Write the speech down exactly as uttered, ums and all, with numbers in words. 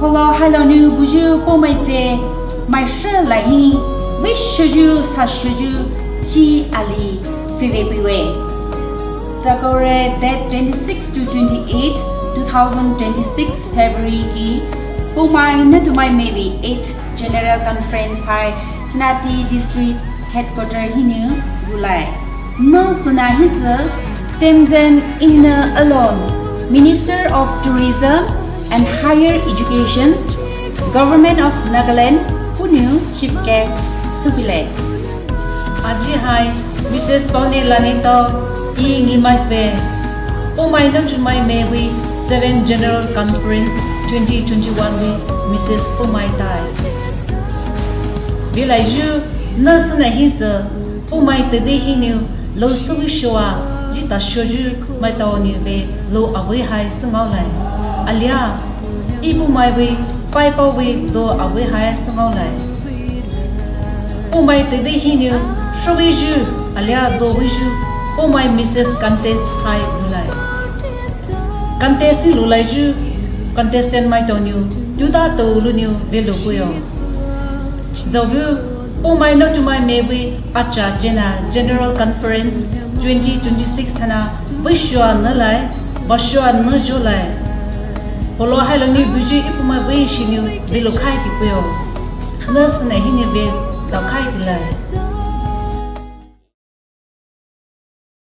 Holo hailou nou buyu Poumai pfü mai hrülai hi veishoyu sashoyu chi ali pfüvei peiwe. Takore date twenty six to twenty eight, two thousand twenty six February ki Poumai Naotumai Mevei eight General Conference hai Senapati District Headquarter hinou bulai. Nüsünü hisü Temjen Imna Alon, Minister of Tourism and Higher Education, Government of Nagaland, puhnou Chief Guest soupei lai. Aji hai Mrs Paone Lanito, E Ngimai pfü Poumai Naotumai Mevei seven General Conference twenty twenty one vei Mrs Poumai tai. Velaiyu nüsünü hisü Poumai teidei hinou lou süvei shoa, zhi tashoyu maitao nou ve lou avei hai süngaolai. Alia, E Poumai vei paipao vei do avei hai süngaolai. Poumai teidei hinou showeiyu alia doveiyu Poumai Mrs Contest hai loulai. Contest hi loulaiyu contestant maitao nou tuta tou lounou velou kuyo. Zhuvea Poumai Naotumai Mevei acha chena General Conference twenty twenty six haina veishoa nülai, veishoa nüzholai. Holo hailou nou buyu E Poumai vei shinou velou khai ki kuyo. Nüsünü hinou ve dao khai ki lai.